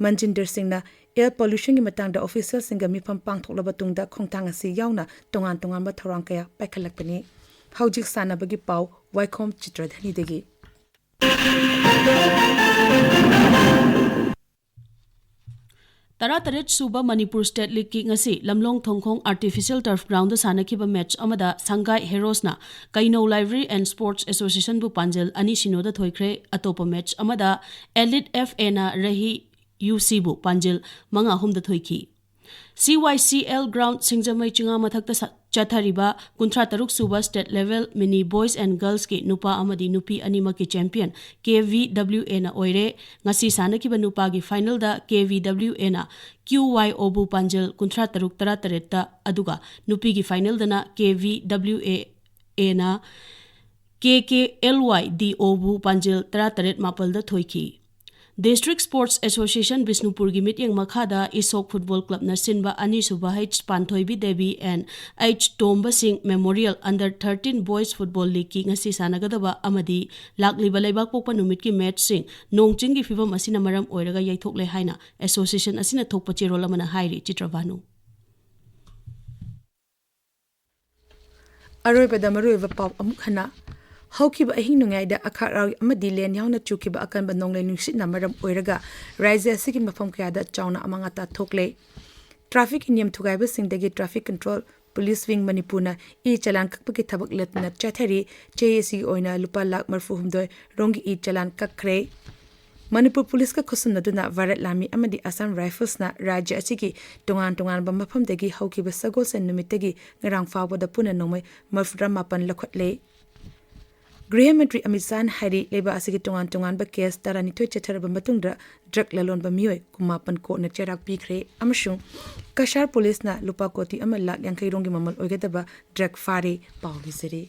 ꯃꯟꯖꯤꯟꯗꯔ ꯁꯤꯡꯅ ꯑꯦꯌꯔ ꯄꯣꯂꯨꯁꯟꯒꯤ ꯃꯇꯥꯡꯗ ꯑꯣꯐꯤꯁꯤꯌꯦꯜꯁꯤꯡꯒ ꯃꯤꯐꯝ ꯄꯥꯡꯊꯣꯛꯂꯕ ꯇꯨꯡꯗ ꯈꯣꯡꯊꯥꯡ ꯑꯁꯤ ꯌꯥꯎꯅ ꯇꯣꯉꯥꯟ ꯇꯣꯉꯥꯟꯕ ꯊꯧꯔꯥꯡ ꯀꯌꯥ ꯄꯥꯏꯈꯠꯂꯛꯄꯅꯤ꯫ ꯍꯧꯖꯤꯛ ꯁꯥꯟꯅꯕꯒꯤ ꯄꯥꯎ, ꯋꯥꯏꯈꯣꯝ ꯆꯤꯇ꯭ꯔꯙꯅꯤꯗꯒꯤ꯫ ꯇꯔꯥꯇꯔꯦꯠ ꯁꯨꯕ ꯃꯅꯤꯄꯨꯔ ꯁ꯭ꯇꯦꯠ ꯂꯤꯒꯀꯤ ꯉꯁꯤ ꯂꯝꯂꯣꯡ ꯊꯣꯡꯈꯣꯡ ꯑꯥꯔꯇꯤꯐꯤꯁꯤꯌꯦꯜ ꯇꯔꯐ ꯒ꯭ꯔꯥꯎꯟꯗ ꯁꯥꯟꯅꯈꯤꯕ ꯃꯦꯠꯆ ꯑꯃꯗ ꯁꯪꯒꯥꯏ ꯍꯦꯔꯣꯁꯅ ꯀꯩꯅꯧ ꯂꯥꯏꯕ꯭ꯔꯦꯔꯤ ꯑꯦꯟ ꯁ꯭ꯄꯣꯔꯠꯁ ꯑꯦꯁꯣꯁꯤꯌꯦꯁꯟꯕꯨ ꯄꯥꯟꯖꯜ ꯑꯅꯤ ꯁꯤꯅꯣꯗ ꯊꯣꯏꯈ꯭ꯔꯦ꯫ ꯑꯇꯣꯞꯄ ꯃꯦꯠꯆ ꯑꯃꯗ ꯑꯦꯂꯤꯠ ꯑꯦꯐ ꯑꯦꯅ ꯔꯍꯤ ꯌꯨ ꯁꯤꯕꯨ ꯄꯥꯟꯖꯜ ꯃꯉꯥ ꯑꯍꯨꯝꯗ ꯊꯣꯏꯈꯤ꯫ ꯁꯤ ꯋꯥꯏ ꯁꯤ ꯑꯦꯜ ꯒ꯭ꯔꯥꯎꯟ ꯁꯤꯡꯖꯃꯩ ꯆꯤꯉꯥ ꯃꯊꯛꯇ ꯁ-, ꯆꯠꯊꯔꯤꯕ ꯀꯨꯟꯊ꯭ꯔꯥ ꯇꯔꯨꯛ ꯁꯨꯕ state level mini boys and ꯒꯔꯜꯁꯀꯤ ꯅꯨꯄꯥ ꯑꯃꯗꯤ ꯅꯨꯄꯤ ꯑꯅꯤꯃꯛꯀꯤ ꯆꯦꯝꯄꯤꯌꯟ ꯀꯦ ꯚꯤ ꯗꯕ꯭ꯂꯤꯎ ꯑꯦꯅ ꯑꯣꯏꯔꯦ꯫ ꯉꯁꯤ ꯁꯥꯟꯅꯈꯤꯕ ꯅꯨꯄꯥꯒꯤ ꯐꯥꯏꯅꯦꯜꯗ ꯀꯦ ꯚꯤ ꯗꯕ꯭ꯂꯤꯎ ꯑꯦꯅ ꯀ꯭ꯌꯨ ꯋꯥꯏ ꯑꯣꯕꯨ ꯄꯥꯟꯖꯜ ꯀꯨꯟꯊ꯭ꯔꯥ ꯇꯔꯨꯛ ꯇꯔꯥ ꯇꯔꯦꯠꯇ, ꯑꯗꯨꯒ ꯅꯨꯄꯤꯒꯤ ꯐꯥꯏꯅꯦꯜꯗꯅ ꯀꯦ ꯚꯤ ꯗꯕ꯭ꯂꯤꯎ ꯑꯦ ꯑꯦꯅ ꯀꯦ ꯀꯦ ꯑꯦꯜ ꯋꯥꯏ ꯗꯤ ꯑꯣꯕꯨ ꯄꯥꯟꯖꯜ ꯇꯔꯥ ꯇꯔꯦꯠ ꯃꯥꯄꯜꯗ ꯊꯣꯏꯈꯤ꯫ ꯗꯤꯁꯇ꯭ꯔꯤꯛ ꯁ꯭ꯄꯣꯔꯠꯁ ꯑꯦꯁꯣꯁꯤꯌꯦꯁꯟ ꯕꯤꯁꯅꯨꯄꯨꯔꯒꯤ ꯃꯤꯠꯌꯦꯡ ꯃꯈꯥꯗ ꯏꯁꯣꯛ ꯐꯨꯠꯕꯣꯜ ꯀ꯭ꯂꯕꯅ ꯁꯤꯟꯕ ꯑꯅꯤꯁꯨꯕ ꯍꯩꯆ Panthoibi Devi N H Tomba Singh memorial under thirteen boys football ꯂꯤꯒꯀꯤ ꯉꯁꯤ ꯁꯥꯟꯅꯒꯗꯕ ꯑꯃꯗꯤ ꯂꯥꯛꯂꯤꯕ ꯂꯩꯕꯥꯛꯄꯣꯛꯄ ꯅꯨꯃꯤꯠꯀꯤ ꯃꯦꯠꯆꯁꯤꯡ ꯅꯣꯡ ꯆꯤꯡꯒꯤ ꯐꯤꯕꯝ ꯑꯁꯤꯅ ꯃꯔꯝ ꯑꯣꯏꯔꯒ ꯌꯩꯊꯣꯛꯂꯦ ꯍꯥꯏꯅ ꯑꯦꯁꯣꯁꯤꯌꯦꯁꯟ ꯑꯁꯤꯅ ꯊꯣꯛꯄ ꯆꯦꯔꯣꯜ ꯑꯃꯅ ꯍꯥꯏꯔꯤ꯫ ꯆꯤꯇ꯭ꯔꯚꯥꯅꯨ꯫ ꯑꯔꯣꯏꯕꯗ ꯃꯔꯨꯑꯣꯏꯕ ꯄꯥꯎ ꯑꯃꯨꯛ ꯍꯟꯅ꯫ ꯍꯧꯈꯤꯕ ꯑꯍꯤꯡ ꯅꯣꯡꯌꯥꯏꯗ ꯑꯈꯥꯛ ꯑꯔꯥꯎ ꯑꯃꯗꯤ ꯂꯦꯟ ꯌꯥꯎꯅ ꯆꯨꯈꯤꯕ ꯑꯀꯟꯕ ꯅꯣꯡꯂꯩ ꯅꯨꯡꯁꯤꯠꯅ ꯃꯔꯝ ꯑꯣꯏꯔꯒ ꯔꯥꯖ꯭ꯌ ꯑꯁꯤꯒꯤ ꯃꯐꯝ ꯀꯌꯥꯗ ꯆꯥꯎꯅ ꯑꯃꯥꯡ ꯑꯇꯥ ꯊꯣꯛꯂꯦ꯫ ꯇ꯭ꯔꯥꯐꯤꯛꯀꯤ ꯅꯤꯌꯝ ꯊꯨꯒꯥꯏꯕꯁꯤꯡꯗꯒꯤ ꯇ꯭ꯔꯥꯐꯤꯛ ꯀꯟꯇ꯭ꯔꯣꯜ ꯄꯨꯂꯤꯁ ꯋꯤꯡ ꯃꯅꯤꯄꯨꯔꯅ ꯏ ꯆꯂꯥꯟ ꯀꯛꯄꯒꯤ ꯊꯕꯛ ꯂꯦꯞꯇꯅ ꯆꯠꯊꯔꯤ꯫ ꯆꯍꯤ ꯑꯁꯤꯒꯤ ꯑꯣꯏꯅ ꯂꯨꯄꯥ ꯂꯥꯈ ꯃꯔꯤꯐꯨ ꯍꯨꯝꯗꯣꯏ ꯔꯣꯝꯒꯤ ꯏ ꯆꯂꯥꯟ ꯀꯛꯈ꯭ꯔꯦ꯫ ꯃꯅꯤꯄꯨꯔ ꯄꯨꯂꯤꯁꯀ ꯈꯨꯠꯁꯝꯅꯗꯨꯅ ꯚꯥꯔꯠ ꯂꯥꯟꯃꯤ ꯑꯃꯗꯤ ꯑꯁꯥꯝ ꯔꯥꯏꯐꯜꯁꯅ ꯔꯥꯖ꯭ꯌ ꯑꯁꯤꯒꯤ ꯇꯣꯉꯥꯟ ꯇꯣꯉꯥꯟꯕ ꯃꯐꯝꯗꯒꯤ ꯍꯧꯈꯤꯕ ꯁꯒꯣꯜꯁꯦꯟ ꯅꯨꯃꯤꯠꯇꯒꯤ ꯉꯔꯥꯡ ꯐꯥꯎꯕꯗ ꯄꯨꯟꯅ ꯅꯣꯡꯃꯩ ꯃꯔꯤꯐꯨꯇꯔꯥ ꯃꯥꯄꯟ ꯂꯧꯈꯠꯂꯦ꯫ ꯒ꯭ꯔꯤꯍ ꯃꯟꯇ꯭ꯔꯤ ꯑꯃꯤꯠ ꯁꯥꯍꯅ ꯍꯥꯏꯔꯤ, ꯂꯩꯕꯥꯛ ꯑꯁꯤꯒꯤ ꯇꯣꯉꯥꯟ ꯇꯣꯉꯥꯟꯕ ꯀꯦꯁ ꯇꯔꯥꯅꯤꯊꯣꯏ ꯆꯠꯊꯔꯕ ꯃꯇꯨꯡꯗ ꯗ꯭ꯔꯒ ꯂꯂꯣꯟꯕ ꯃꯤꯑꯣꯏ ꯀꯨꯟꯃꯥꯄꯟ ꯀꯣꯔꯠꯅ ꯆꯩꯔꯥꯛ ꯄꯤꯈ꯭ꯔꯦ ꯑꯃꯁꯨꯡ ꯀꯁꯥꯔ ꯄꯨꯂꯤꯁꯅ ꯂꯨꯄꯥ ꯀꯣꯇꯤ ꯑꯃ ꯂꯥꯈ ꯌꯥꯡꯈꯩ ꯔꯣꯝꯒꯤ ꯃꯃꯜ ꯑꯣꯏꯒꯗꯕ ꯗ꯭ꯔꯒ ꯐꯥꯔꯦ꯫ ꯄꯥꯎ ꯂꯣꯏꯖꯔꯦ꯫